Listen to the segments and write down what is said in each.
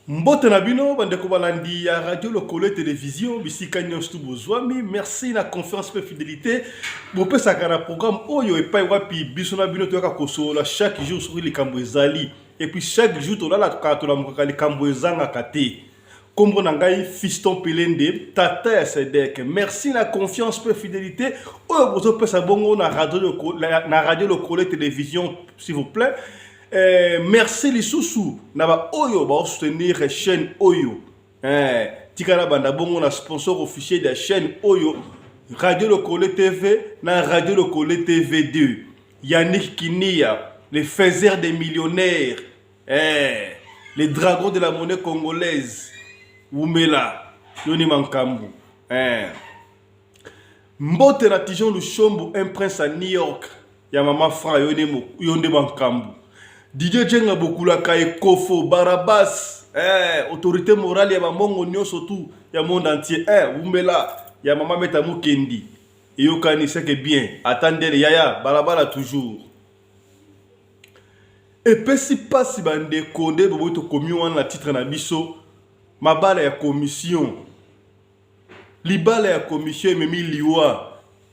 Mbote na bino bandeko balandi ya Radio Lokole Television bisika nyonso tu bozwami. Merci na confiance pe fidelite bopesaka na programme oyo epai wapi biso na bino toyaka kosolola chaque jour soki likambo ezali. Et puis chaque jour tolalaka tolamukaka likambo ezangaka te. Kombo na ngai Fiston Pelende, tata ya Sedek. Merci na confiance pe fidelite oyo bozopesa bongo na Radio Lokole Television s'il vous plaît. Eh, merci lisusu na ba oyo ba soutenir chaîne oyo. Eh, tikala banda bongo na sponsor officiel ya chaîne oyo Radio Lokole TV na Radio Lokole TV2. Yannick Kinia, le faiseur des millionnaires. Eh, les dragons de la monnaie congolaise. Wumela, Yoni Mankambu. Eh. Mbote na Tijon Lushombo, un prince à New York. Ya mama Fra, yo nde Mankambu. Didier Djenga Bokulaka Ekofo, Barabas, eh, autorité morale ya bambongo nyonso tout ya monde entier. Eh, Wumela, ya mama Meta Mukendi. Eyokani, c'est que bien. Attendez, yaya, balabala toujours. Epesi pasi bandeko nde boboyi tokomi wana na titre na biso mabala ya commission. Libala ya commission ememi liwa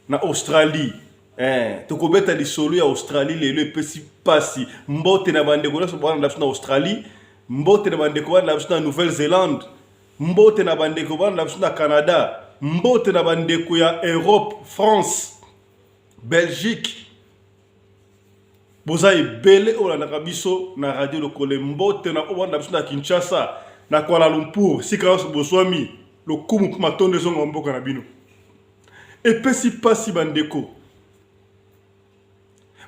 na Australie. Eh, tokobeta lisolo ya Australie lelo epesi pasi. Mbote na bandeko nyonso bana na biso na Australie, mbote na bandeko bana na biso na Nouvelle-Zélande, mbote na bandeko bana na biso na Canada, mbote na bandeko ya Europe, France, Belgique. Boza ebele oyo olandaka biso na Radio Lokole. Mbote na oyo na biso na Kinshasa, na Kuala Lumpur, sika nyonso bozwami lokumu mpe matondo ezonga mboka na bino. Epesi pasi bandeko.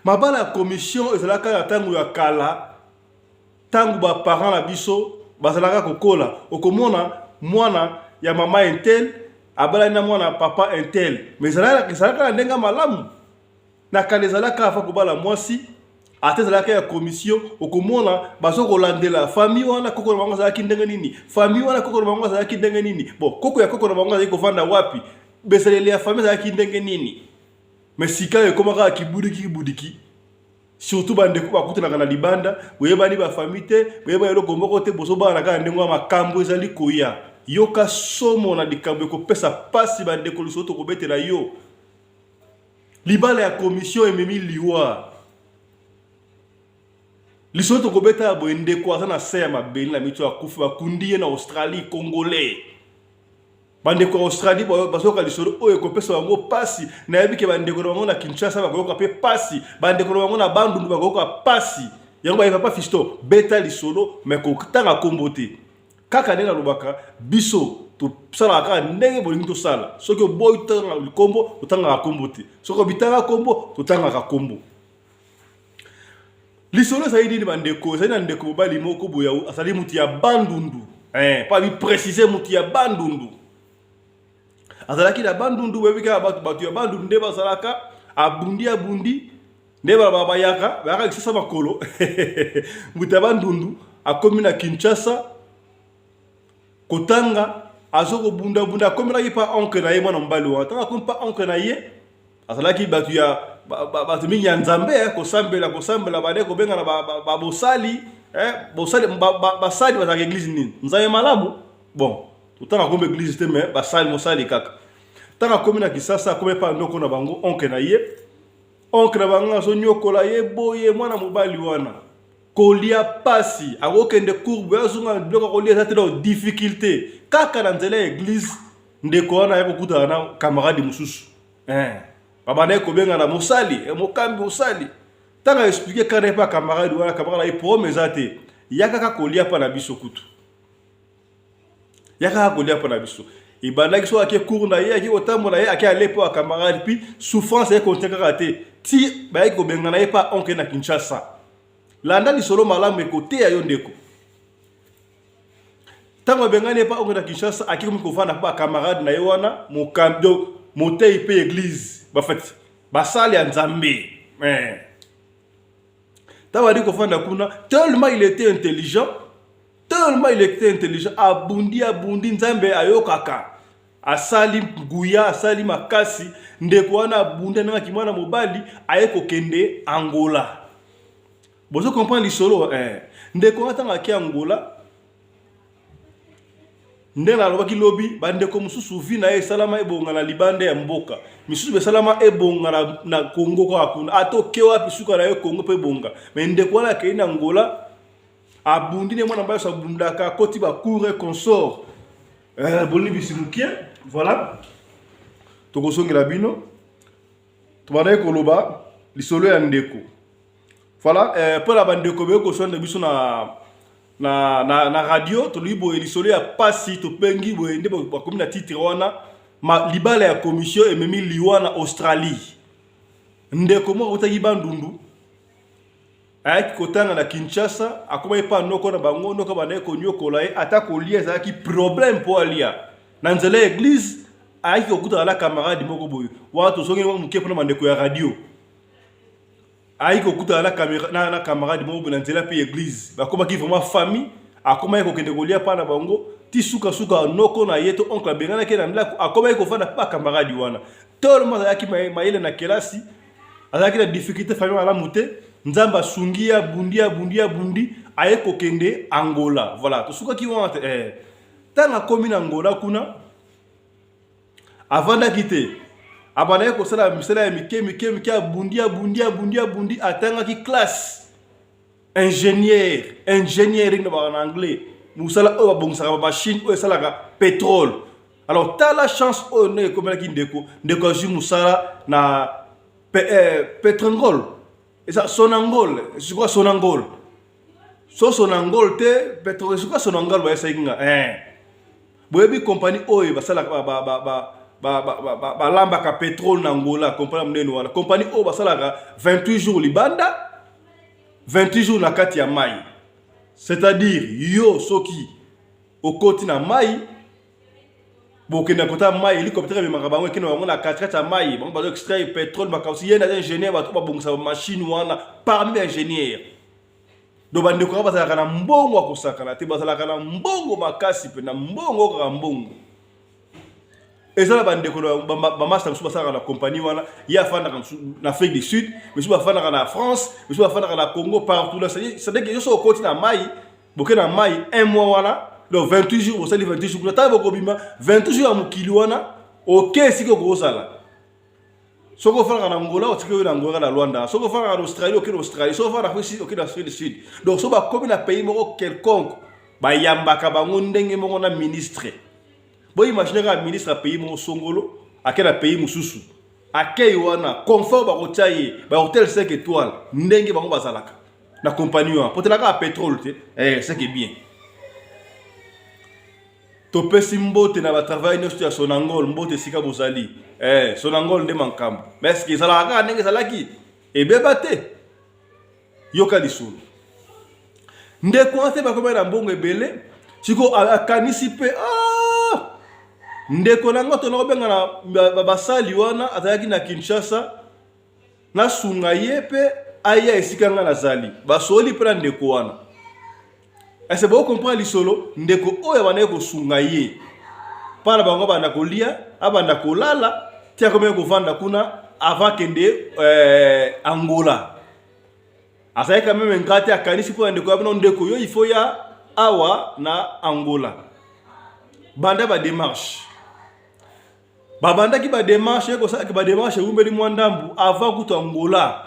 Mabala ya commission ezalaka na ntango ya kala, ntango ba parents na biso bazalaka kokola, okomona mwana ya mama intel abalani na mwana ya papa intel, mais ezalaka na ndenge malamu. Na kala ezalaka avant kobala mwasi ata ezalaka ya commission, okomona bazo kolandela famille wana koko na bango azalaki ndenge nini, famille wana koko na bango azalaki ndenge nini, bon koko ya koko na bango azalaki kovanda wapi, besaleli ya famille ezalaki ndenge nini. Mais sika ekoma kaka kibudiki kibudiki, surtout bandeko bakutanaka na libanda, boyebani ba famille te, boyebani eloko moko te, bozobala kaka ndenge wana, makambo ezali koya. Yoka somo na likambo ekopesa pasi bandeko, lisolo tokobetela yo. Libala ya commission ememi liwa. Lisolo tokobeta ya boye, ndeko aza na se ya mabele na miso akufi, bakundi ye na Australie, congolais. Bandeko ya Australie bazoyoka lisolo oyo ekopesa bango pasi. Nayebi ke bandeko na bango na Kinshasa bakoyoka pe pasi, bandeko na bango na Bandundu bakoyoka pasi. Yango baye papa Fiston, beta lisolo mais kotanga kombo te. Kaka ndenge nalobaka, biso tosalaka kaka ndenge bolingi tosala. Soki oboyi totanga kombo, totangaka kombo te. Soki obitanga kombo, totangaka kombo. Lisolo ezali nini bandeko? Ezali na ndeko mobali moko boye azali mutu ya Bandundu. Eh, pa bi préciser mutu ya Bandundu. Azalaki na Bandundu, boyebi kaka bato bato ya Bandundu nde bazalaka, abundi abundi nde balobaka bayaka bayaka kisasa makolo. Moto ya Bandundu akomi na Kinshasa kotanga, azo kobundabunda, akomelaki pa oncle na ye mwana mobali wana. Ntango akomi pa oncle na ye, azalaki bato ya bato mingi ya Nzambe, eh, kosambela kosambela, bande kobengana babosali, eh, bosali basali bazalaka eglise nini, Nzambe malamu. Bon, totanga kombo eglise te, mais basali mosali kaka. Ntango akomi na Kisasa, akomi pa ndoko na bango, oncle na ye. Oncle na bango azonyokola ye boye, mwana mobali wana kolia pasi, akokende courbe, azonga biloko akolia eza te, na difficulté kaka na nzela ya eglise. Ndeko wana aye kokutana na camarade mosusu, eh, babandaki kobengana mosali, eh, mokambi mosali. Ntango aexplike kaka na ye pa camarade wana, camarade aye problème eza te, ya kaka kolia pa na biso kutu, ya kaka kolia mpo na biso. Ebandaki soki ake cour na ye, ake kotambola ye, ake ale mpo ya camarade, puis souffrance ye konte kaka te, ti bayaki kobengana ye pa oncle na Kinshasa. Landa lisolo malamu, ekoteya yo ndeko. Ntango abengani ye pa oncle na Kinshasa, ake komi kovanda mpo bacamarade na ye wana, mokambi motei mpe eglise, bafeti basali ya Nzambe. Eh. Ntango adi kofanda kuna, tellement il était intelligent, tellement il était intelligent, abundi abundi, Nzambe ayokaka, asali nguya, asali makasi. Ndeko wana abundi andengaki mwana mobali aye kokende Angola. Bozo comprendre lisolo, eh? Ndeko wana ntango ake Angola, Ndenge nalobaki lobi, bandeko mosusu vie na ye esalama ebonga na libanda ya mboka, misusu esalama ebonga na, na Congo kaka kuna, ata oke wapi suka na ye Congo mpe ebonga. Mais ndeko wana akei na Angola, abundi nde mwana mobali abundaka, akoti ba cours et consort. Bolimbisi mokie, voilà, tokozongela bino. Tobandaki koloba lisolo ya ndeko. Voilà, mpo na bandeko boye kosonda biso na radio, tolobi boye lisolo ya pasi topengi boye nde bakomi na titre wana ma, libala ya commission ememi liwa na Australie. Ndeko moko akutaki Bandundu, ayaki kotanga na Kinshasa, akomaki mpa noko na bango. Noko bandaki konyokola ye, ata kolia ezalaki problème mpo alia. Na nzela ya église ayaki kokutana na camarade moko boye wana. Tozongi moke mpona bandeko ya radio. Ayaki kokutana na camarade moko boye na nzela mpe église, bakomaki vraiment famille. Akomaki kokende kolia mpa na bango ti sukasuka noko na ye to oncle abenganaki na ndako. Akomaki kofanda mpe bacamarade wana. Tolemo azalaki mayele na kelasi, azalaki na difficulté, famille malamu te. Nzambe asungi ye, abundi, abundi, abundi, aye kokende Angola. Voilà, tosukaki wana te. Ntango akomi na Angola kuna, avandaki te, abandaki kosala misala ya mike mike mike. Abundi, abundi, abundi, abundi, atangaki classe ingénieur, engineering na baka na anglais, mosala oyo babongisaka bamachine oyo esalaka pétrole. Alors tala chance oyo ndenge ekomelaki ndeko. Ndeko azwi mosala na Petrangol, eza Sonangol, je crois Sonangol, so Sonangol te, Petro, je crois Sonangol. Bayesaki nga boyebi compagnie oyo basalaka, balambaka pétrole na Angola, compagnie monene wana, compagnie oyo basalaka 28 jours libanda, 28 jours na kati ya mai. C'est-à-dire yo soki okoti na mai, bokende kota mai, hélicoptère ememaka bango, ekende bango na katikati ya mai, bango bazo extraire pétrole. Makambo ye naza ingénieur, bato babongisa bamachine wana, parmi baingénieur. Donc bandeko kaka bazalaka na mbongo ya kosakana te, bazalaka na mbongo makasi mpe na mbongo kaka mbongo. Eza na bandeko bamasta mosusu basalaka na compagnie wana. Ye afandaka na Afrique du Sud, mosusu bafandaka na France, mosusu bafandaka na Congo, partout là. C'est-à-dire que yo so okoti na mai, boke na mai un mois wana, donc 28 jours, bosali 28 jours kuna. Ntango bokobima 28 jours ya mokili wana, oke esika okozala. Soki ofandaka na Angola, otiki oyo na Angola, na Luanda. Soki ofandaka na Australie, okende Australie. Soki ofandaka na Afrique, okende Afrique du Sud. Donc so bakomi na pays moko quelconque, bayambaka bango ndenge moko na ministre. Boimagine kaka ministre ya pays moko songolo ake na pays mosusu, akei wana, confort bakotia ye, bahotel 5 étoiles, ndenge bango bazalaka na compagnie wana, potela kaka pétrole te. C'est que bien topesi mbote na batravail nyonso ya Sonangol, mbote esika bozali. Sonangol nde makambo. Mais est-ce ezalaka kaka ndenge ezalaki? Ebeba te. Yoka lisolo. Ndeko wana te, bakomi na mbongo ebele. Siko akanisi mpe, ah! Ndeko na nga tona kobenga na basali wana azalaki na Kinshasa, nasunga ye mpe aya esika nga nazali. Basoli mpe na ndeko wana. Ese bocomprendre lisolo? Ndeko oyo abandaki kosunga ye mpa na bango, abanda kolia, abanda kolala, ti akomaki kovanda kuna avant kende Angola. Azalaki quand même ingrat te. Akanisi mpo na ndeko ya bino: ndeko yo, il faut ya awa na Angola. Banda badémarche, babandaki badémarche, ekosalaki badémarche, ewumbeli mwa ndambu avant kutu Angola.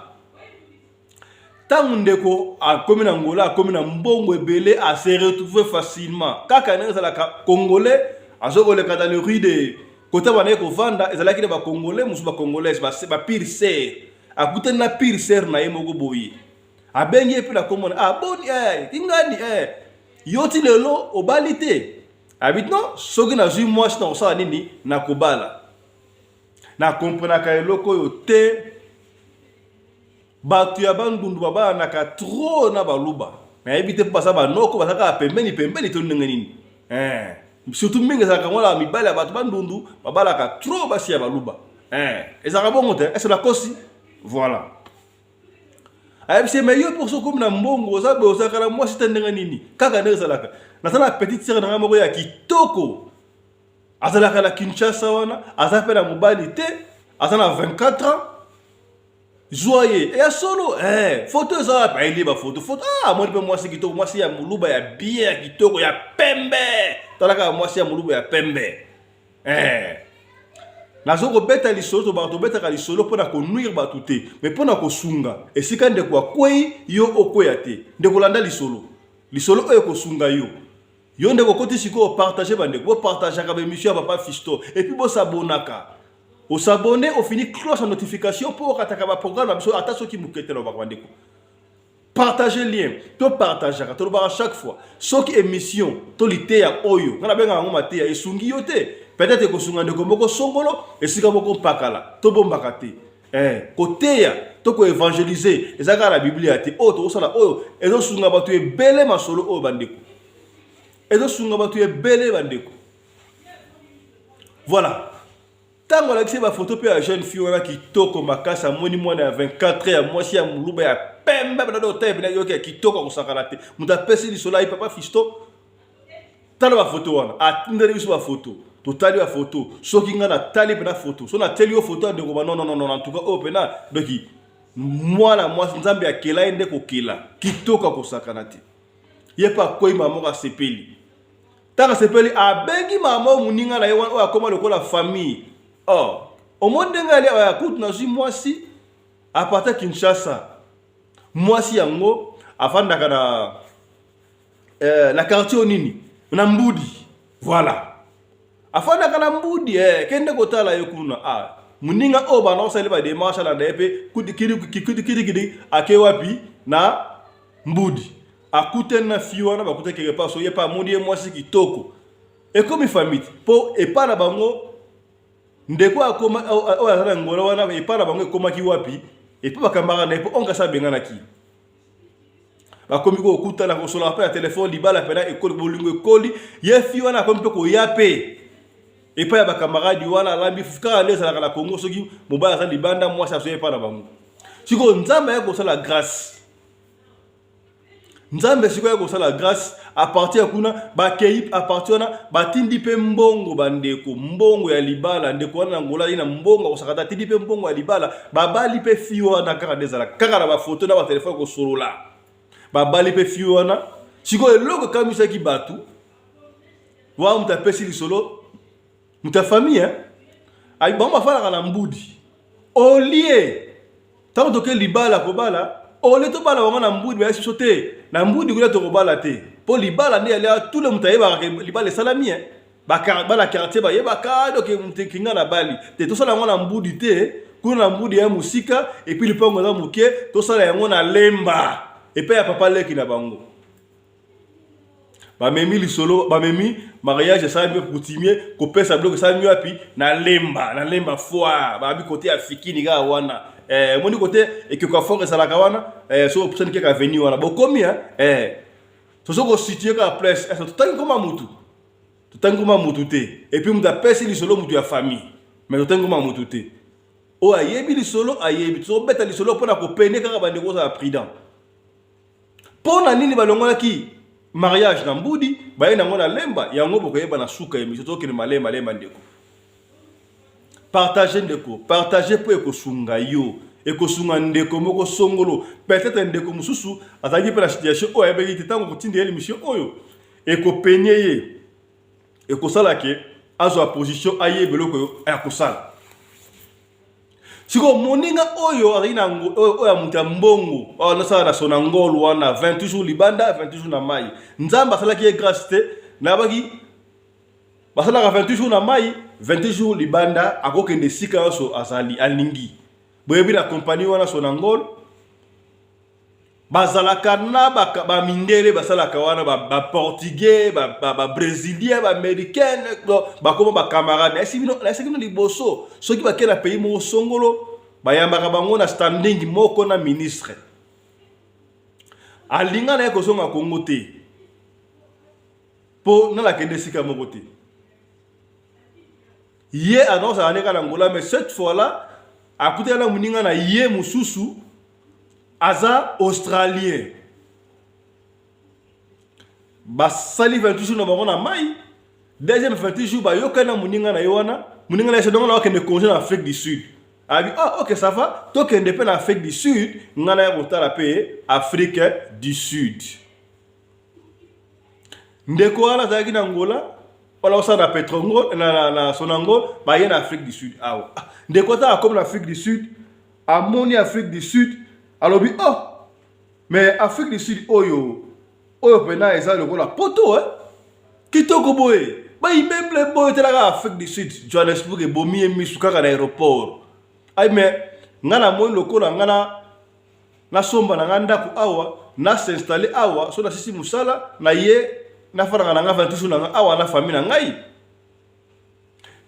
Ntango ndeko akomi na Angola, akomi na mbongo ebele, ase retrouve facilement kaka ndenge ezalaka. Congolais azokoleka dans le rue de kota bandaki kovanda, ezalaki na bacongolais mosusu, bacongolaise, bapire sœur. Akutani na pire sœur na ye moko boye, abengi ye mpe na komona: ah boni, kingani, yo ti lelo obali te? Abi non, soki nazwi mwasi na kosala nini, nakobala. Nakomprenaka eloko oyo te. Bato ya Bandundu babalanaka trop na Baluba. Nayebi te mpo baza banoko, baza kaka pembeni pembeni to ndenge nini. Surtout mingi ezalaka mwana mibali ya bato Bandundu babalaka trop basi ya Baluba. Ezalaka bongo te? Ese nakosi? Voilà. Ayebisi: mais yo mpo soki okomi na mbongo, oza boye, ozalaka na mwasi te, ndenge nini? Kaka ndenge ezalaka, naza na petite sœur na ngai moko ya kitoko, azalaka na Kinshasa wana, aza mpe na mobali te, aza na 24 ans. Zwa ye. Ya solo, eh, photo eza wapi? Ayeli ba photo. Photo, ah, amoni mpe mwasi kitoko, mwasi ya muluba ya bien, ya kitoko, ya pembe. Tala kaka mwasi ya muluba ya pembe. Eh. Nazo kobeta lisolo, tobaka tobetaka lisolo mpo na konuire bato te, mais mpo na kosunga. Esika ndeko akwei, yo okweya te. Ndeko landa lisolo. Lisolo oyo ekosunga yo. Yo ndeko okoti sikoyo partage bandeko, bopartageaka ba émission ya papa Fiston et puis bosabonaka. Osabonne ofini cloche ya notification mpo okataka ba programme na biso ata soki moke te nalobaka bandeko. Partage lien, to partageaka, tolobaka chaque fois. Soki émission to liteya oyo, nga nabengaka yango mateya, esungi yo te, peut-être ekosunga ndeko moko songolo, esika moko mpakala, tobombaka te. Eh, koteya to ko evangeliser eza kaka na Biblia te. Oyo tokosala oyo ezosunga bato ebele masolo oyo bandeko. Ezosunga bato ebele bandeko. Voilà. Tango alakisi ba photo pe ya jeune fille wana kitoko makasi amoni mwana ya 24 ya mwasi ya muluba ya pembe bana do taille pena yoki ya kitoko akosakana te. Moto apesi lisolo ayi papa Fiston. Tala ba photo wana atindeli biso ba photo. Totali ba photo. Soki nga natali pena photo. So nateli yo photo ya ndeko ba non non non en tout cas oyo pena donc mwana mwasi Nzambe akela ye nde kokela kitoko akosakana te. Ye pe akwei mama moko asepeli. Ntango asepeli abengi mama oyo moninga na ye wana oyo akoma lokola famille. Oh, omoni ndenge ali oyo kutu nazwi mwasi aparta Kinshasa. Mwasi yango afandaka na na quartier nini? Na Mbudi. Voilà. Afandaka na Mbudi eh, kende kotala ye kuna. Ah, moninga oyo banda kosala ba démarche alanda ye mpe kidi kidi kidi ake wapi na Mbudi. Akutani na fille wana bakutani quelque part so ye mpe amoni ye mwasi kitoko. Ekomi famille te mpo epai na bango ndeko akoma oyo aza na Angola wana epai na bango ekomaki wapi epai bakambaka na ye mpo oncle asi abenganaki. Bakomi kokutana kosolola mpe na telefone libala mpena ekoli bolingo ekoli ye fille wana akomi mpe koya mpe epai ya bakamaradi wana alambi fufu kaka nde ezalaka na Congo soki mobali aza libanda mwasi azoya epai na bango. Sikoyo Nzambe aye kosala grâce. Nzambe sikoyo aye kosala grâce à partir ya kuna bakei à partir wana batindi mpe mbongo bandeko mbongo ya libala ndeko wana na Angola ye na mbongo akosaka te atindi mpe mbongo ya libala babali mpe fille wana kaka nde ezalaka kaka na bafoto na batelefone kosolola babali mpe fille wana sikoyo eloko ekamisaki bato wana moto apesi lisolo moto ya famille hein? Ayi bango bafandaka na Mbudi olie ntango toke libala kobala olie tobala bango na Mbudi bayesi biso te na Mbudi kuna tokobala te mpo libala nde yalia tout le moto ayebaka ke libala esalami hein? Bana quartier bayebaka donc moto kinga na bali te tosala yango na Mbudi te kuna na Mbudi ya mosika epuis lipango eza moke tosala yango na Lemba epai ya papa leki na bango. Bamemi lisolo, bamemi mariage esalami mpe coutumier kopesa biloko esalami wapi na Lemba, na Lemba foire babi kote ya fikini kaka wana eh, moni kote ekeko ya fort ezalaka wana eh, soki opusani kaka avenue wana bokomi eh, tozo kositue kaka place eh, totangi koma mutu totangi koma mutu te epuis mutu apesi lisolo mutu ya famille mais totangi koma mutu te oyo ayebi lisolo ayebi tozobeta lisolo mpona kopene kaka bandeko ozala prudent. Mpo na nini balongolaki mariage na Mbudi baye nango na Lemba? Yango bokoyeba na suka ya emission. Tokende malemba lemba ndeko. Partage ndeko, partage mpo ekosunga yo, ekosunga ndeko moko songolo. Peut-être ndeko mosusu azalaki mpe na situation oyo ayebaki te ntango kotinda ye emission oyo ekopenye ye, ekosala ke azwa position ayeba eloko oyo akosala. Sikoyo moninga oyo azali na oyo ya moto ya mbongo oyo nasala na Sonangol wana 28 jours libanda 28 jours na mai, Nzambe asalaki ye grâce te, nayabaki basalaka 28 jours na mai 28 jours libanda, akokende esika nyonso azali alingi. Boyebi na kompani wana Sonangol bazalaka na ba mindele basalaka wana ba portugais ba brésilien ba américain bakoma ba camarade. Nayesi bino liboso soki bakei na pays moko songolo bayambaka bango na standing moko na ministre. Alinga na ye kozonga Congo te mpo nalakende esika moko te. Ye azalaka nde kaka na Angola mais cette fois là akutana na moninga na ye mosusu aza australien. Basali 28 jours na bango na mai, deuxième 28 jours bayokani na moninga na ye wana, moninga na ye dongo na akende congé na Afrique du Sud. Abi ah ok, ça va, tokende mpe na Afrique du Sud. Ngai naya kotala mpe Afrique du Sud. Ndeko wana azalaki na Angola, wana kosala na Petrongol na Sonangol. Baye na Afrique du Sud awa. Ah, ndeko ata akomi na Afrique du Sud, amoni Afrique du Sud, alobi: "Oh, mais Afrique du Sud oyo mpena eza lokola Poto, eh? Kitoko boye, baimmeuble boye." Telaka Afrique du Sud, Johannesburg, ebomi ye misu kaka na aéroport. Ai, mais nga namoni lokola nga na nasomba na nga ndako awa, nas'installer awa. So nasisi mosala na ye, nafandaka na nga 28 na nga awa na famille na ngai.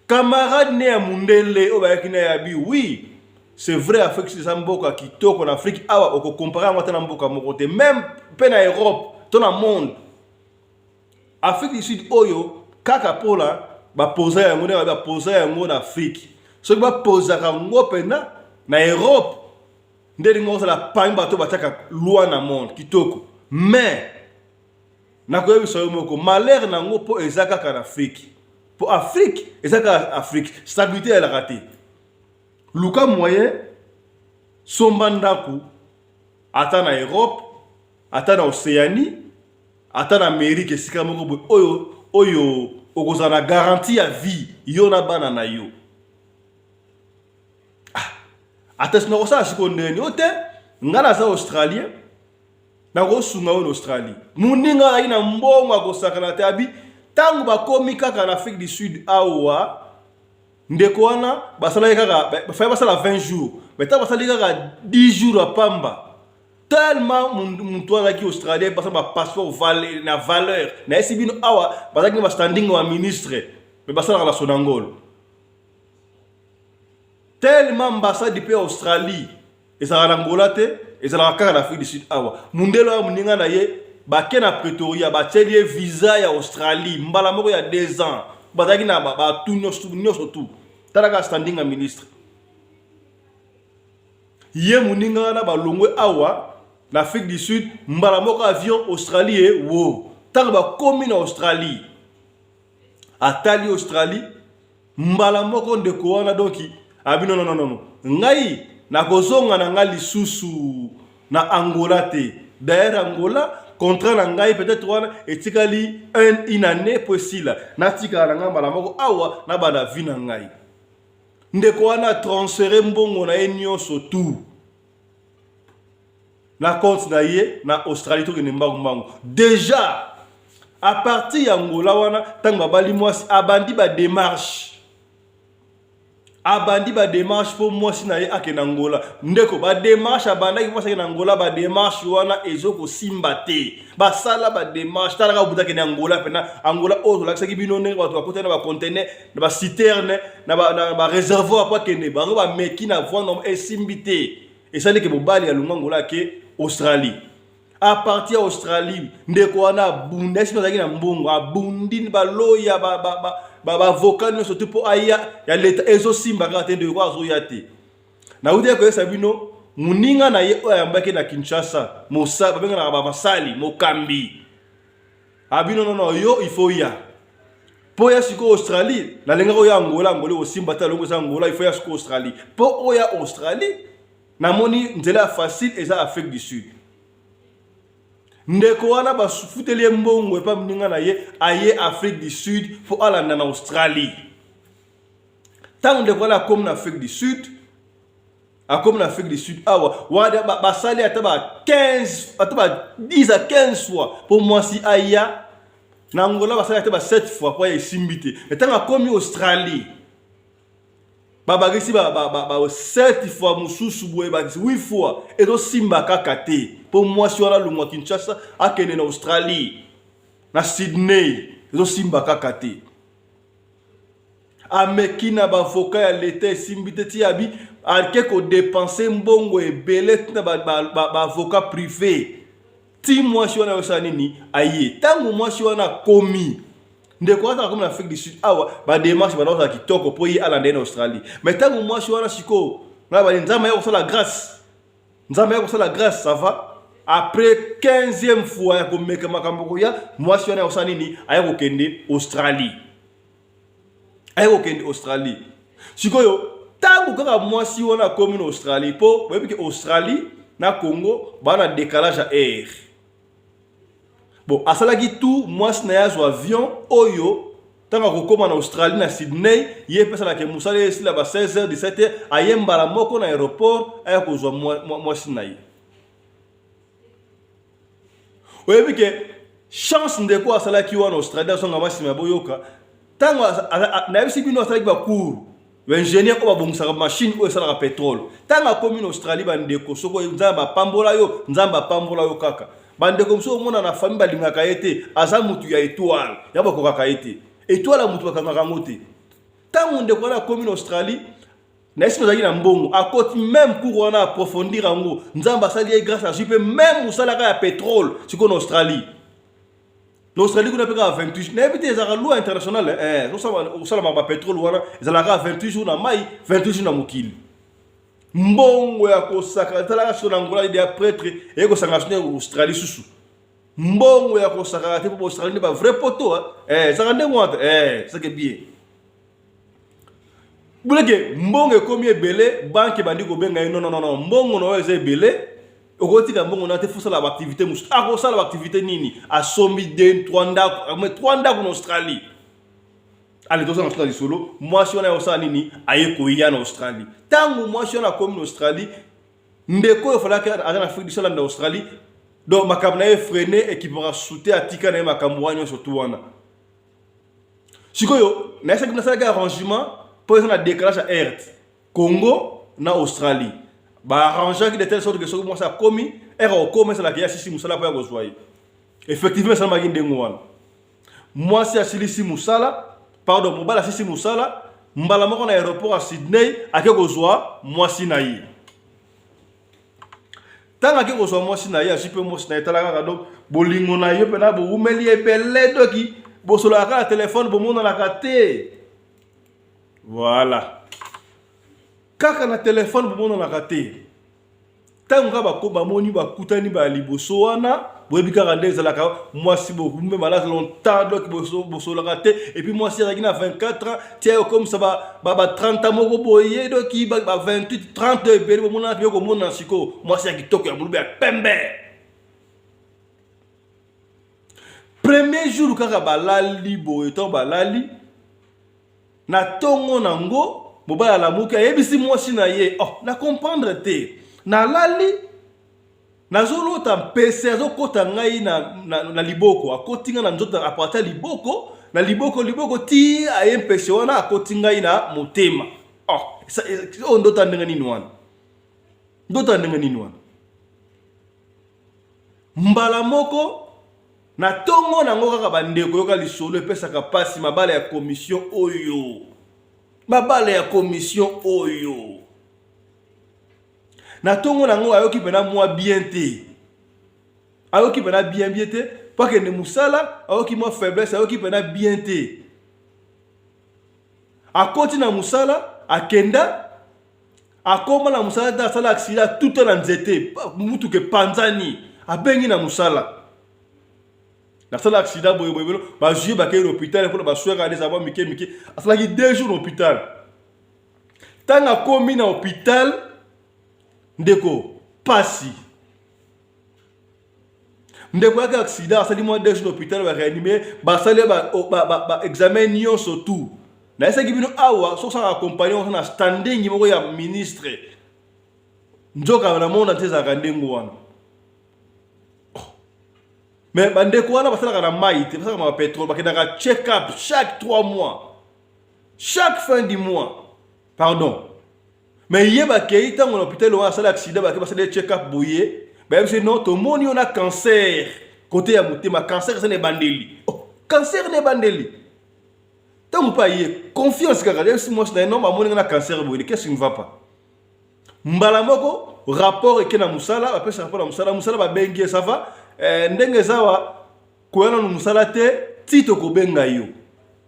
Camarade ne ya mundele oyo bayaki na ye abi: "Oui, c'est vrai, Afrique eza mboka kitoko. Na Afrique awa, okocomparer yango ata na mboka moko te, même mpe na Europe to na monde. Afrique du Sud oyo, kaka mpona bapoza yango ndenge bapoza yango na Afrique, soki bapozaka yango mpena na Europe, nde elingi kozala parmi bato batiaka loi na monde kitoko. Mais nakoyebisa yo moko, malheur nango mpo eza kaka na Afrique, mpo Afrique eza kaka Afrique, stabilité eyalaka te. Luka moyen, somba ndako ata na Europe, ata na Océanie, ata na Amérique, esika moko boye oyo okozala na garantie ya vie, yo na bana na yo." Ah, ata sina kosala sikoyo ndeni o te, ngai naza Australien, nakosunga oyo na Australie. Moninga azalaki na mbongo akosakana te. Abi ntango bakomi kaka na Afrique du Sud awa, ndeko wana basalaki kaka, bafai basala 20 jours, mais ntango basali kaka 10 jours ya pamba, tellement mutu azalaki Australien, basala bapasseport na valeur. Nayesi bino awa, bazalaki na bastanding ya ministre, mais basalaka na Sonangol. Tellement ambassade mpe ya Australie ezalaka na Angola te, ezalaka kaka na Afrique du Sud awa. Mundele oyo, moninga na ye, bake na Pretoria, batieli ye visa ya Australie mbala moko ya 2 ans. Bazalaki na batu nyonso tu. Talaka standing ya ministre. Ye moninga wana balongwe awa na Afrique du Sud, mbala moko avion Australie. Ye wo, ntango bakomi na Australie, atali Australie mbala moko. Ndeko wana donc abi: "Non, non, non, ngai nakozonga na ngai lisusu na Angola te. D'ailleurs Angola, contrat na ngai peut-être wana etikali une année po esila. Natikala na ngai mbala moko awa, nabanda vie na ngai." Ndeko wana transférer mbongo na ye nyonso tout na compte na ye na Australie. Tokende mbangu mbangu. Déjà à partir ya Angola wana, ntango babali mwasi, abandi badémarche, abandi badémarche mpo mwasi na ye akende Angola. Ndeko, badémarche abandaki, mwasi akende Angola, badémarche wana ezokosimba te. Basala badémarche, talaka buta akende Angola mpena. Angola oyo tolakisaki bino ndenge bato bakutani na baconteneur, na baciterne, na baréservoir po akende. Bango bameki na voie normal, esimbi te. Esaliki mobali alongwa Angola, ake Australie. À partir ya Australie, ndeko wana abundi, esi azalaki na mbongo, abundi baloya, baavocat nyonso te mpo aya ya leta, ezosimba kaka te. Ndeko azoya te. Nauti ya koyesa bino, moninga na ye oyo ayambaki na Kinshasa, babenganaka bamasali mokambi, abino: "Nono, yo il faut ya mpo ya sikoyo Australie. Nalingaki oya Angola, Angola osimba te. Alongo eza Angola, il faut ya sikoyo Australie. Mpo oya Australie, namoni nzela ya facile eza Afrique du Sud." Ndeko wana bafuteli ye mbongo epa moninga na ye, aye Afrique du Sud mpo alanda na Australie. Ntango ndeko wana akomi na Afrique du Sud, akomi na Afrique du Sud awa wana, basali ata ba 15, ata ba 10 à 15 fois mpo mwasi aya. Na Angola basali ata ba 7 fois mpo aya, esimbi te. Ntango akomi Australie, babakisi ba 7 fois mosusu boye, bakisi 8 fois, ezosimba kaka te mpo mwasi wana alongwa Kinshasa akende na Australie, na Sydney, ezosimba kaka te. Ameki na baavocat ya leta, esimbi te. Ti abi ake kodépenser mbongo ebele na baavocat privé, ti mwasi wana ayosala nini? Aye. Ntango mwasi wana akomi, ndeko wana akomi na Afrique du Sud awa, badémarche banda kozala kitoko mpo ye alanda ye na Australie. Mais ntango mwasi wana sikoyo na bali, Nzambe aya kosala grâce, Nzambe aya kosala grâce, ça va. Après 15e fois ya komeka makambo koya, mwasi wana ya kosala nini? Aya kokende Australie, aya kokende Australie. Sikoyo Ntango kaka mwasi wana akomi na Australie, mpo boyebi ke Australie na Congo baa na décalage ya air. Bon, asalaki tout mwasi na ye azwa avion oyo ntango akokóma na Australie, na Sydney, ye mpe asalaka mosala esila ba 16h 17h, aye mbala moko na aéroport, aya kozwa mwasi na ye. Oyebi ke chance ndeko asalaki wana Australie, azonga nsima ya boyoka. Ntango nayebisi bino, asalaki bacours baingénieur oyo babongisaka machine oyo esalaka pétrole. Ntango akomi na Australie, bandeko, soki Nzambe apambola yo, Nzambe apambola yo kaka. Bandeko mosusu omona na famille balingaka ye te, aza mutu ya étoile, ya bakokaka ye te. Étoile ya mutu bakangaka yango te. Ntango ndeko wana akomi na Australie, nayesi bazalaki na mbongo, akoti même cours wana, approfondir yango. Nzambe asali ye grâce, azwi mpe même mosalaka ya pétrole. Sikoyo na Australie, na Australie kuna mpe kaka 28, nayebi te, ezalaka loi internationale, osalamaka bapétrole wana, ezalaka 28 jours na mai, 28 jours na mokili. Mbongo ya kosaka etalaka siko na Angola ya prêtre eye kosanga so na Australie susu, mbongo ya kosakaka te, mpo Australie nde bavrai poto. Ezalaka ndenge wana te, seke bien buleke. Mbongo ekomi ebele, banque ebandi kobenga ye: "Non, non, non, mbongo na oyo eza ebele, okotika mbongo na te, fosala baactivité mosusu." Akosala baactivité nini? Asombi de trois ndako, trois ndako na Australie. Ale, tozala na lisolo. Mwasi wana akosala nini? Aye koya na Australie. Ntango mwasi wana akomi na Australie, ndeko oyo falaki aza na Afrique du Sud na Australie, donc makambo na ye freine, ekipaka sute, atika na ye makambo wana nyonso tu wana. Sikoyo nayesaki, nasalaki arrangement mpo eza na décalage ya heure, Congo na Australie. Baarrangeaki de telle sorte que soki mwasi akomi, heure okoma, esalaka ye asisi mosala mpo ya kozwa ye. Effectivement, esalamaki ndenge wana. Mwasi asilisi mosala, pardon, mobali asilisi mosala, mbala moko na aéroport ya Sydney, ake kozwa mwasi na ye. Ntango ake kozwa mwasi na ye, azwi mpe mwasi na ye. Tala kaka, donc bolingo na yo mpena bowumeli ebele, doki bosololaka kaka na telefone, bomonanaka te. Voilà, kaka na telefone, bomonanaka te. Ntango kaka bamoni, bakutani ba liboso wana, boyebi kaka nde ezalaka, mwasi bombe malade longtemps, donc bosololaka te. Et puis mwasi azalaki na 24 ans, tia okomisa ba 30 ans moko boye, doki ba 28, 30 ebele, bomonana mpe komona. Sikoyo mwasi ya kitoko ya moluba ya pembe. Premier jour kaka balali boye, ntango balali na ntongo nango, mobali alamuki, ayebisi mwasi na ye: "Oh, na comprendre te, nalali, nazolota mpese azokɔta ngai na liboko, akoti ngai na nzoto, apartir ya liboko na liboko, liboko ti aye mpese wana akoti ngai na motema. Oh, oyo ndota ndenge nini wana? Ndota ndenge nini wana?" Mbala moko na ntongo nango kaka, bandeko, yoka lisolo epesaka mpasi. Mabala ya commission oyo, mabala ya commission oyo, na ntongo nango ayoki mpena mwa bien te, ayoki mpena bien bien te mpo akende mosala, ayoki mwa faiblesse, ayoki mpena bien te. Akoti na mosala, akenda, akóma na mosala te, asala accident, tuta na nzete, mutuka epanzani. Abengi na mosala: "Nasala accident boye boye." Bazwi, bakei na hôpital mpona baswaka eza mwa mike mike. Asalaki 2 jours na hôpital. Ntango akomi na hôpital, ndeko, pasi. Ndeko yaki accident, asali mwa 2 jours na hôpital, baréanime, basali baexamen nyonso tout. Nayesaki bino awa, soki osala accompagne oza na standing moko ya ministre, nzoka na monde te ezalaka ndenge wana. Mais bandeko wana basalaka na mai te, basalaka na bapétrole, bakendaka check up chaque 3 mois, chaque fin du mois, pardon. Mais ye bakei, ntango na hôpital wana asali accident, bakei, basali check up boye, bayebisi: "Non, tomoni yo na cancer côté ya motema, cancer eza na ebandeli." Oh, cancer na ebandeli. Ntango mpe aye confiance kaka, yebisi mwasi na ye: "Non, bamoni nga na cancer boye, qu'est-ce qui ne va pas?" Mbala moko rapport eke na mosala, bapesa rapport na mosala. Mosala babengi ye: "Ça va, ndenge eza wa, koya nanu mosala te ti tokobenga yo."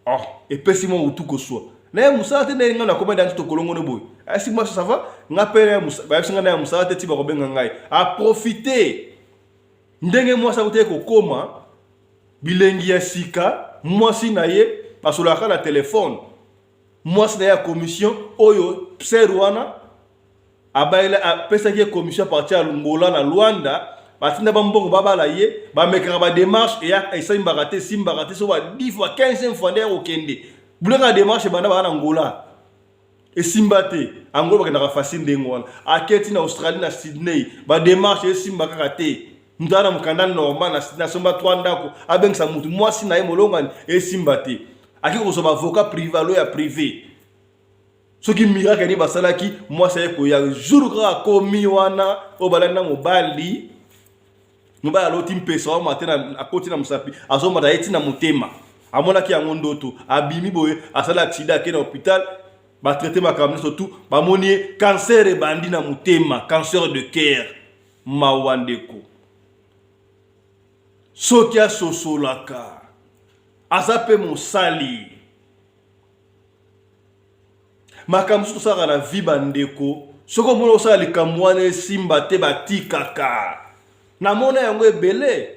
Oh, epesi mwa motu koswa na ye mosala te, ndenge ngai nakoma nde tokolongono boye. Asi mwasi: "Ça va, nga mpe bayebisi ngai na ya mosala te ti bakobenga ngai." Aprofite ndenge mwasi akutaki kokóma bilengi ya sika. Mwasi na ye basololaka na telefone. Mwasi na ye ya commission oyo pser wana abayela apesaki ye commission parti ya Angola na Luanda, batinda ba mbongo babala ye, bamekaka ba démarche eya esimbaka te, esimbaka te, so ba 10 fois 15e fois nde ya kokende buleka démarche ebanda baa na Angola esimba te. Angola bakendaka facile ndenge wana, aketi na Australie na Sydney, ba démarche esimba kaka te. Moto aza na mokanda normal na Sydney, asomba 3 ndako, abengisa motu mwasi na ye molongani, esimba te. Ake kozwa ba avocat privé, alo ya privé, soki miracle nini basalaki, mwasi aye koya. Jour kaka akomi wana oyo balandi na mobali, mobali aloti mpesa wama te, akoti na mosapi, azomata ye ntina motema, amonaki yango ndoto, abimi boye, asali accident, ake na hôpital, batraite makambo nyonso tu, bamoni ye cancer ebandi na motema, cancer de cœur. Mawa ndeko, soki asosolaka aza mpe mosali. Makambo mosusu tosalaka na vie, bandeko, soki omoni osala likambo wana esimba te, batikaka. Namona yango ebele,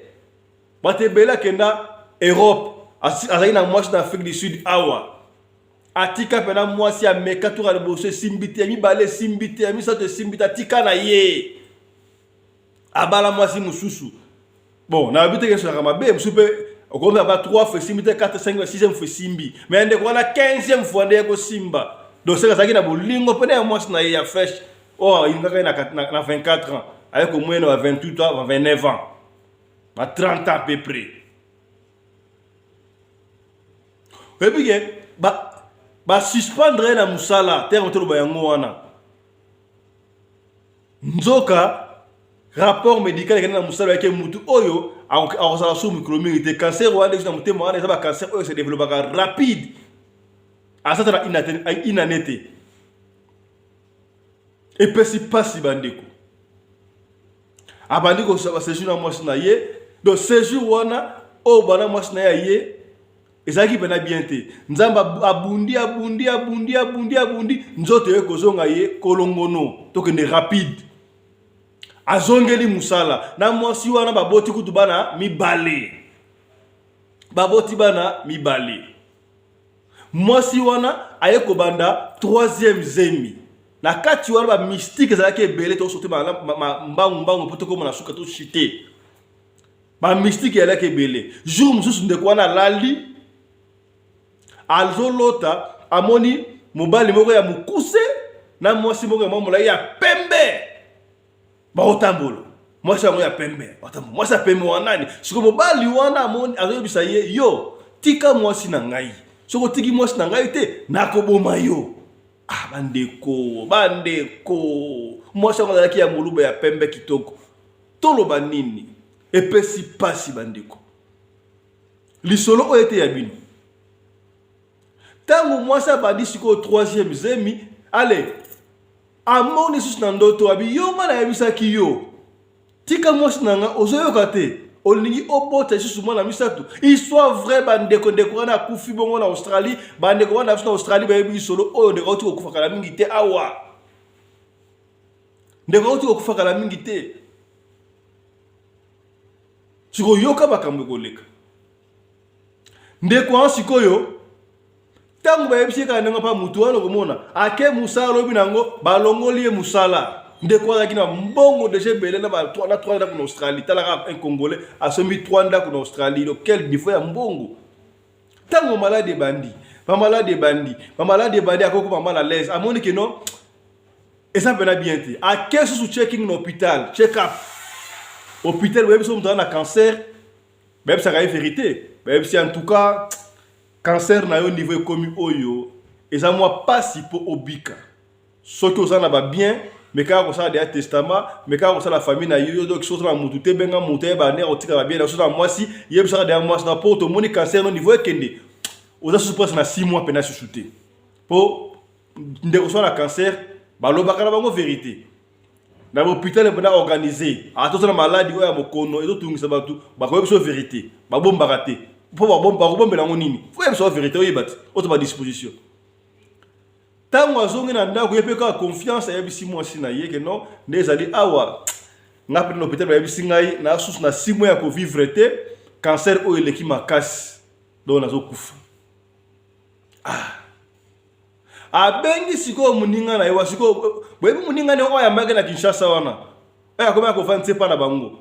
bato ebele akenda Europe, azalaki na mwasi na Afrique du Sud awa, atika mpena mwasi, ameka toka liboso esimbi te, ya mibale esimbi te, ya misato esimbi te, atika na ye, abala mwasi mosusu. Bon, nayebi te kesolaka mabe mosusu mpe okomi aba 3 fois esimbi te, 4, 5, 6e fois esimbi, mais ndeko wana 15e fois nde ekosimba. Donc seke azalaki na bolingo mpena ya mwasi na ye ya fraîche oyo alingaka ye na 24 ans, aye komwena ba 28 ans, ba 29 ans, ba 30 ans à peu près. Oyebi ke basuspendre ye na mosala, terme toloba yango wana. Nzoka rapport médical ekende na mosala yake, mutu oyo akozala su mikolo mingi te. Cancer wana na motema wana eza bacancer oyo se développaka rapide, aza ta na inane te. Epesi mpasi, bandeko. Abandi kosala séjour na mwasi na ye. Donc séjour wana oyo bana mwasi na ye aye ezalaki mpena bien te. Nzambe abundi, abundi, abundi, abundi, abundi, nzoto ye kozonga ye kolongono. Tokende rapide, azongeli mosala na mwasi wana, baboti kutu bana mibale, baboti bana mibale. Mwasi wana aye kobanda troisième zemi. Na kati wana bamystique ezalaki ebele, tosote mbangu mbangu mpo tokóma na suka, toshite. Bamystique ezalaki ebele. Jour mosusu ndeko wana alali, azolota, amoni mobali moko ya mokuse na mwasi moko ya mwa molai ya pembe baotambola. Mwasi yango ya pembe, mwasi ya pembe wana nani? Sikoyo mobali wana amoni, azoyebisa ye: "Yo tika mwasi na ngai, soki otiki mwasi na ngai te, nakoboma yo." Ah, bandeko, bandeko, mwasi yango azalaki ya moluba, ya pembe kitoko. Toloba nini? Epesi pasi, bandeko. Lisolo oyo ete ya bino, ntango mwasi abandi sikoyo troisième zemi, ale amoni lisusu na ndoto, abi: "Yo, nga nayebisaki yo tika mwasi na nga, ozoyoka te, olingi obota lisusu mwana misato." Histoire vrai, bandeko. Ndeko wana akufi bongo na Australie. Bandeko wana biso na Australie bayebi lisolo oyo. Ndeko auti kokufa kala mingi te awa, ndeko auti kokufa kala mingi te. Sikoyo yoka makambo ekoleka ndeko wana. Sikoyo ntango bayebisi ye kaka ndenge mpa mutu wana, okomona ake mosala, alobi nango balongoli ye mosala. Ndeko azalaki na mbongo déjà ebele na 3 ndako na Australie. Talaka, un Congolais asombi 3 ndako na Australie, donc quel niveau ya mbongo! Ntango maladi ebandi, bamaladi ebandi, bamaladi ebandi, akokoma mal à l'aise, amoni ke non, eza mpena bien te. Ake susu checking na hôpital, check up hôpital, boyebi so moto aza na cancer, bayebisaka ye vérité. Bayebisi: "En tout cas, cancer na yo niveau ekomi oyo, eza mwa pasi mpo obika. Soki oza na babien, me kaka kosala deya testament, me kaka kosala famille na yo. Donc soki oza na mutu te, benga mutu ayeba nde akotika babien na yo. Soki oza na mwasi, yebisaka deya mwasi na, mpo tomoni cancer no niveau ekende, oza susu presque na 6 mois mpena susu te." Mpo ndeko so na cancer, balobaka na bango vérité na bahôpital mpena organisé. Ata oza na maladi oyo ya mokono ezotungisa bato, bakoyebi biso vérité, babombaka te. Mpo bakobombela yango nini? Fo yebisa vérité, oyeba te oto badisposition. Ntango azongi na ndako, ye mpe kaka confiance, ayebisi mwasi na ye ke non, nde ezali awa, nga mpe na hôpital bayebisi ngai na susu na 6 mois ya kovivre te, cancer oyo eleki makasi, donc nazokufa. Ah, Abengi sikoyo moninga na ye wa sikoyo, boyebi moninga ne oyo ayambaki na Kinshasa wana, oyo akomaki kovandisa epa na bango,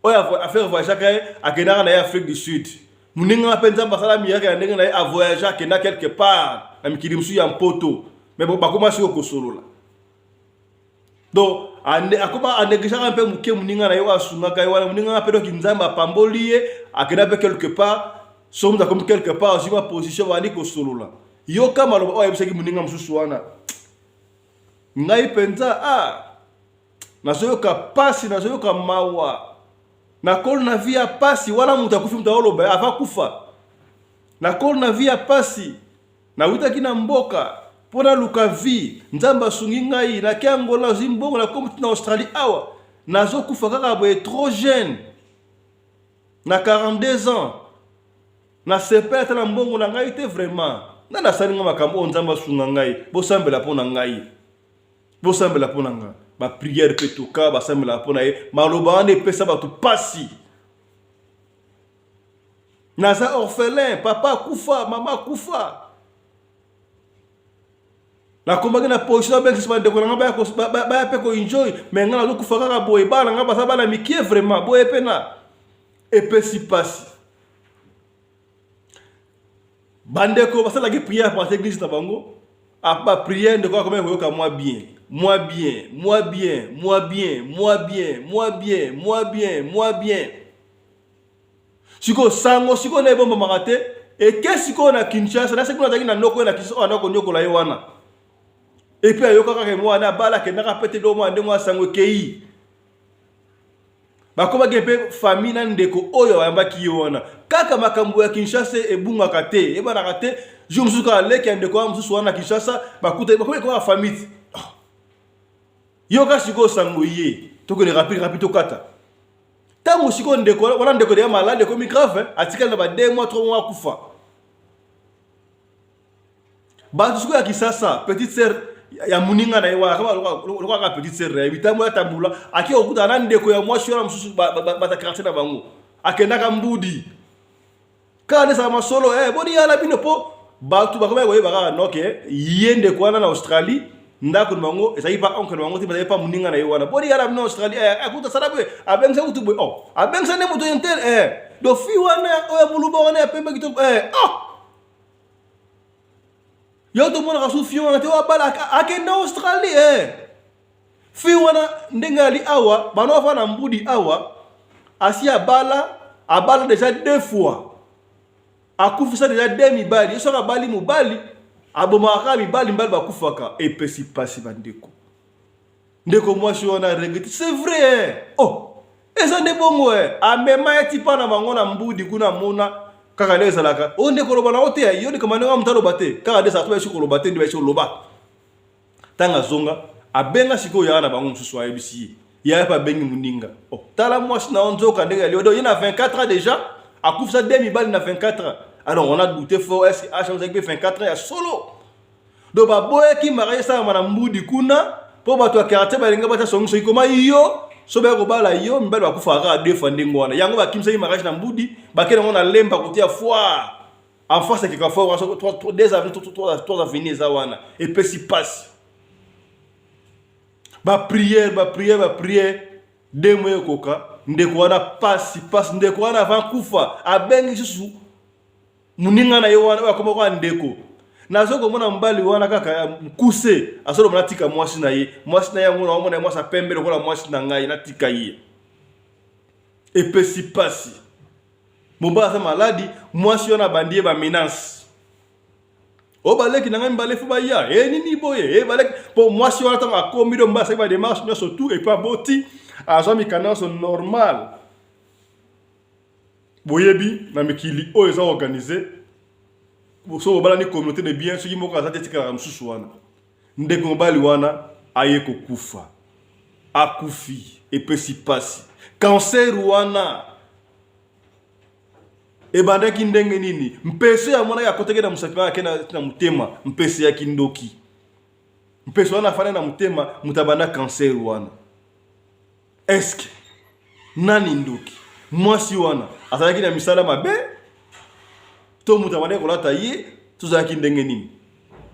oyo affaire voyageaka ye, akendaka na ye Afrique du Sud. Moninga mpe Nzambe asala miracle na ndenge na ye, avoyage akenda quelque part na mikili mosusu ya Mpoto, mais bakoma sikoyo kosolola. Donc akoma anegligeaka mpe moke moninga na ye oyo asungaka ye wana. Moninga mpe, donc Nzambe apamboli ye, akenda mpe quelque part. So moto akomi quelque part, azwi ma position, bandi kosolola. Yoka maloba oyo ayebisaki moninga mosusu wana: "Ngai mpenza, ah, nazoyoka pasi, nazoyoka mawa, nakoli na vie ya pasi." Wana moto akufi, moto aoloba ava kufa: "Nakoli na vie ya pasi, nawutaki na mboka mpo naluka vie, Nzambe asungi ngai, nake Angola, nazwi mbongo, nakomi na Australie awa, nazokufa kaka boye trop jeune, na 42 ans, nasepela ata na mbongo na ngai te. Vraiment, nga nasali nga makambo oyo, Nzambe asunga ngai, bosambela mpo na ngai, bosambela mpo na ngai." Baprière mpe toka basambelaka mpo na ye. Maloba wana epesa bato pasi. "Naza orphelin, papa akufa, mama akufa, nakomaki na position abengisi bandeko na ngai baya mpe koenjoy, mais ngai nazokufa kaka boye, bana ngai baza bana mike, vraiment boye mpe na epesi pasi." Bandeko basalaki prière par église na bango. Baprière, ndeko akomaki koyoka mwa bien, mwa bien, mwa bien, mwa bien, mwa bien, mwa bien, mwa bien, mwa bien. Sikoyo sango sikoyo na ebombamaka te, eke sikoyo na Kinshasa. Na seki azalaki na ndoko na Kinshasa oyo anda konyokola ye wana. Et puis ayoka kaka mwana abala, akendaka pe te. Do mwana ndenge wana, sango ekei, bakomaki mpe famille na ndeko oyo ayambaki ye wana. Kaka makambo ya Kinshasa ebungaka te, ebanaka te. Jour mosusu kaka leki ya ndeko wana mosusu wana na Kinshasa bakuta, bakomi kaka famille te. Yoka sikoyo sango ye, tokende rapide rapide, tokata ntango. Sikoyo ndeko wana, ndeko deya malade ekomi grave, atikali na ba 2 mois, 3 mois akufa. Bato sikoyo ya Kisasa, petite sœur ya moninga na ye wana, lokola kaka petite sœur na ye, bitambo ya tambula, ake kokutana na ndeko ya mwasi wana mosusu, bata quartier na bango, akendaka Mbudi. Kaka nde ezala masolo: "Eh, boni yala bino?" Mpo bato bakomaki koyeba kaka noke ye ndeko wana na Australie, ndako na bango ezalaki pa oncle na bango te, bazalaki pa moninga na ye wana. "Boni yala bino Australie?" "Eh, akuta sala boye, abengisa kutu boye, oh, abengisa nde moto intel, eh, do fi wana oyo moluba wana ya pembe kitoko, eh, oh, yo tomonaka su fi wana te, oyo abala, akende Australie, eh, fi wana ndenge ali awa, bano afa na Mbudi awa, asi abala, abala déjà deux fois, akufisa déjà deux mibali. Ye soki abali mobali, abomaka kaka mibali, mibali bakufaka." Epesi mpasi, bandeko. Ndeko mwasi wana regretter, c'est vrai, eh. Oh, eza nde bongo, eh. Amema ye ti mpa na bango na Mbudi kuna, amona kaka nde ezalaka oyo nde koloba nango te, yo ndeko ndenge moto aloba te, kaka nde ezalaka to bayesi koloba te, nde bayesi koloba. Ntango azonga, abenga sikoyo yaka na bango mosusu, ayebisi ye, yaya mpe abengi moninga: "Oh, tala mwasi na yo, nzoka ndenge yali oyo ye na 24 ans déjà akufisa de mibali na 24 ans." Alors on a douté fort, est ce que âge ozalaki mpe 24 ans ya solo? Donc baboyaki mariage esalama na Mbudi kuna, mpo bato ya quartier balinga batya songi soki koma yo so baya kobala yo, mibali bakufaka kaka deux fois ndenge wana. Yango bakimisaki mariage na Mbudi, bakende yango na Lemba, kotia foire en face ekeka foire, deux avenues, trois avenues eza wana. Epesi pasi. Baprière, baprière, baprière, 2 mois ekoka. Ndeko wana pasi pasi. Ndeko wana avant kufa, abengi lisusu moninga na ye wana oyo akoma kaka ndeko: "Nazo komona mobali wana kaka ya mokuse, azoloba natika mwasi na ye, mwasi na ye yango naomona ye mwasi apembe lokola mwasi na ngai, natika ye." Epesi pasi. Mobali aza maladi, mwasi wana abandi ye bamenaces: "O baleki na ngai mibale fo baya e nini boye, e baleki." Mpo mwasi wana ntango akomi do, mobali asali badémarche nyonso tout, et puis aboti, azwa mikanda nyonso normal. Boyebi na mikili oyo eza organisé, so bobalani communauté de bien, soki moko aza te, etikalaka mosusu wana. Ndeko mobali wana aye kokufa, akufi. Epesi pasi. Cancer wana ebandaki ndenge nini? Mpese ya mwana akotaki na mosapi, ake na motema, mpese ya kindoki, mpese wana afandi na motema, moto abanda cancer wana. Eske nani ndoki? Mwasi wana azalaki na misala mabe, to moto abandaki kolata ye, tozalaki ndenge nini?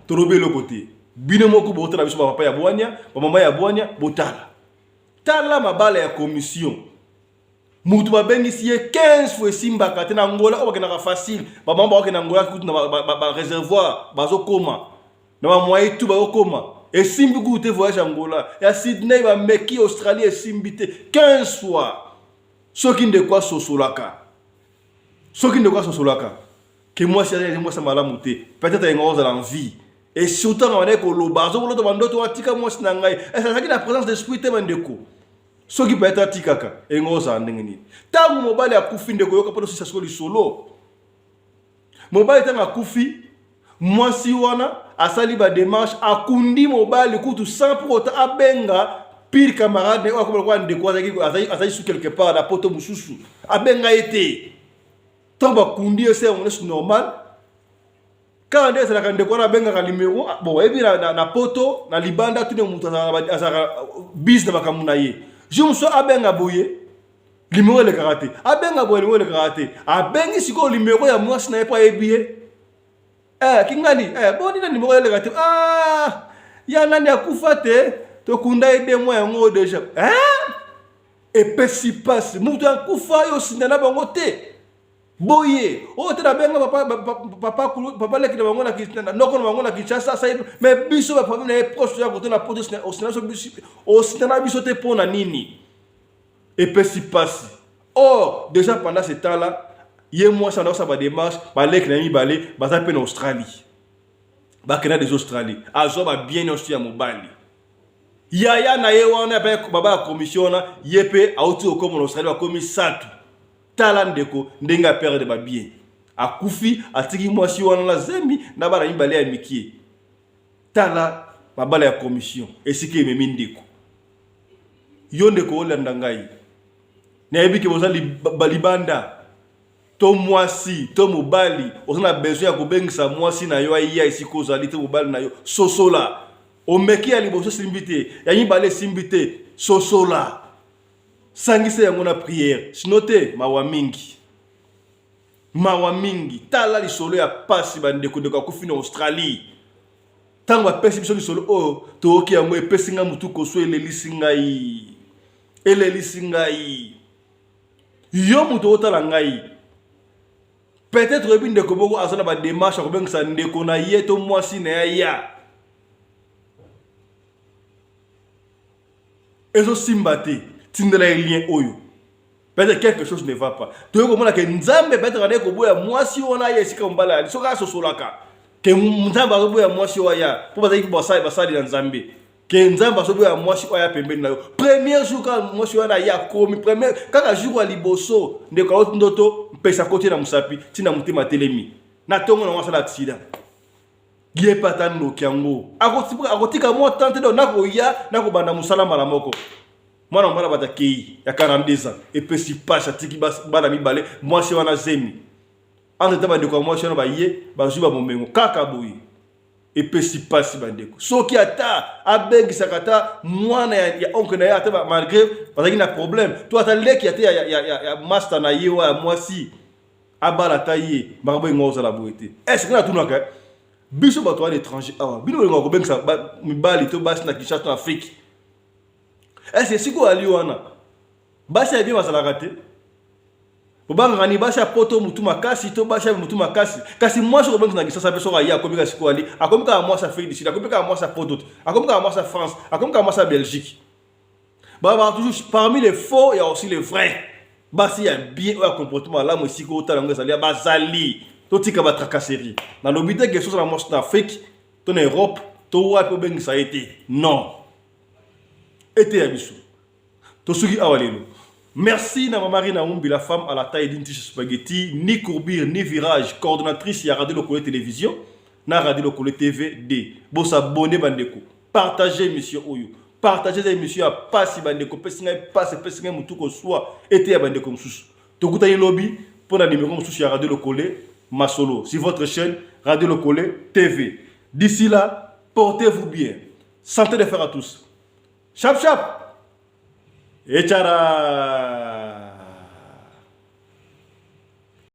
Tolobi eloko te. Bino moko botala biso bapapa ya bwania, bamama ya bwania, botala. Tala mabala ya commission. Mutu babengisi ye 15 fois esimbaka te na Angola oyo bakendaka facile. Bamama bakokende Angola kutu na ba réservoir bazokoma. Na ba moyen tout bazokoma. Esimbi kutu te voyage Angola. Ya Sydney bameki Australie esimbi te 15 fois. Soki ndeko asosolaka. Soki ndeko asosolaka ke mwasi azali mwasi malamu te, peut-être ayenga kozala en vie. Et surtout nga bandaki koloba, azokolota bandoto atika mwasi na ngai. Azalaki na présence d'esprit te bandeko. Soki peut-être atikaka, eyenga kozala ndenge nini? Ntango mobali akufi ndeko, yoka mpo tosisa siko lisolo. Mobali ntango akufi, mwasi wana asali ba démarche, akundi mobali kutu sans pour autant abenga pire camarade oyo akoma lokola ndeko azali su quelque part na poto mosusu, abenga ye te. Ntango bakundi ye, se yango nyonso normal kaka nde ezalaka. Ndeko wana abengaka numero, bon, oyebi na poto na libanda tuni moto azalaka bise na makambo na ye. Jour mosusu abenga boye, numero elekaka te. Abenga boye, numero elekaka te. Abengi sikoyo numero ya mwasi na ye mpo ayebi ye. Kingani, boni na numero eleka te? Ah, ya nani akufa te, tokunda ye 2 mois yango déjà. Epesi mpasi. Moto akufa, yo osinda na bango te boye oyo te. Nabenga papa, papa leki na bango, noko na bango na Kinshasa asali. Mais biso bafamille na ye proche ya kote na poto, osinda na biso te mpo na nini? Epesi mpasi. Or déjà pendant ce temps là ye mwasi anda kosala badémarche, baleki na ye mibale baza mpe na Australie, bakenda des Australie, azwa babien nyonso ya mobali. Yaya na ye wana baba ya commission wana, ye mpe auti kokóma na Australie, bakomi satu. Tala ndeko ndenge aperdre babien. Akufi, atiki mwasi wana na zemi na bana mibale ya mikie. Tala mabala ya commission esika ememi ndeko. Yo ndeko olanda ngai, nayebi ke boza balibanda, to mwasi to mobali, oza na besoin ya kobengisa mwasi na yo aya esika ozali, to mobali na yo. Sosola. Omeki ya liboso, esimbi te, ya mibale esimbi te. Sosola, sangisa yango na prière, sinon te, mawa mingi, mawa mingi. Tala lisolo ya pasi bandeko. Ndeko akufi na Australie. Ntango bapesi biso lisolo oyo, toyoki yango, epesi ngai motu koso, elelisi ngai, elelisi ngai. Yo moto otala ngai, peut-être oyebi ndeko moko aza na badémarche ya kobengisa ndeko na ye to mwasi na ye ya ezosimba te, tindela ye lien oyo. Peut-être quelque chose ne va pas. Toyei komona ke Nzambe peut-être andeki koboya mwasi wana aya esika mobali ali. Soki asosolaka ke Nzambe azoboya mwasi oyo aya, mpo bazalaki basali na Nzambe, ke Nzambe azoboya mwasi oyo aya pembeni na yo. Premier jour kaka mwasi wana ye akomi, premier kaka jour ya liboso, ndeko aloti ndoto mpesa koti na mosapi ntina motema atelemi na ntongo nango, asala accident. Ye mpe ata ndoki yango akotika mwa tante do nakoya nakobanda mosala mbala moko. Mwana mobala bato akei ya 42 ans, epesi pasi. Atiki bana mibale, mwasi wana zemi. Entre temps bandeko ya mwasi wana baye, bazwi bamomengo kaka boye. Epesi mpasi bandeko. Soki ata abengisaka ata mwana ya oncle na ye, ata malgré bazalaki na problème, to ata leki ata ya master na ye wa ya mwasi, abala ata ye, makambo engo ozala boye te. Est ce que natunaka biso bato wana étranger awa, bino bolingaka kobengisa mibali to basi na Kinshasa to Afrique, est ce que sikoyo ali wana basi ya bien bazalaka te? Bobangaka ni basi ya poto mutu makasi to basi ya mutu makasi? Kasi mwasi okobengisa na Kinshasa mpe, soki aye akomi kaka sikoyo ali, akomi kaka mwasi Afrique du Sud, akomi kaka mwasi ya poto te, akomi kaka mwasi ya France, akomi kaka mwasi ya Belgique. Balobaka toujours, parmi les faux, il y a aussi les vrais. Basi ya bien oyo ya comportement malamu, esika otala yango ezali ya bazali. Totika batracasserie. Nalobi te ke soza na mwasi na Afrique to na Europe to wapi, obengisa ye te, non. Ete ya biso tosuki awa lelo. Merci na Mama Rina Umbi, la femme à la taille d'une tige spaghetti, ni courbure ni virage, coordonnatrice ya Radio Lokole Télévision na Radio Lokole TV D. Bosabonner bandeko, partager émission oyo, partager émission ya pasi bandeko, pesi ngai pasi, pesi ngai mutu koswa ete ya bandeko mosusu. Tokutani lobi mpo na numéro mosusu ya Radio Lokole Masolo sur votre chaîne Radio Lokole TV. D'ici là, portez-vous bien. Santé de fer à tous. Chap chap. Echara.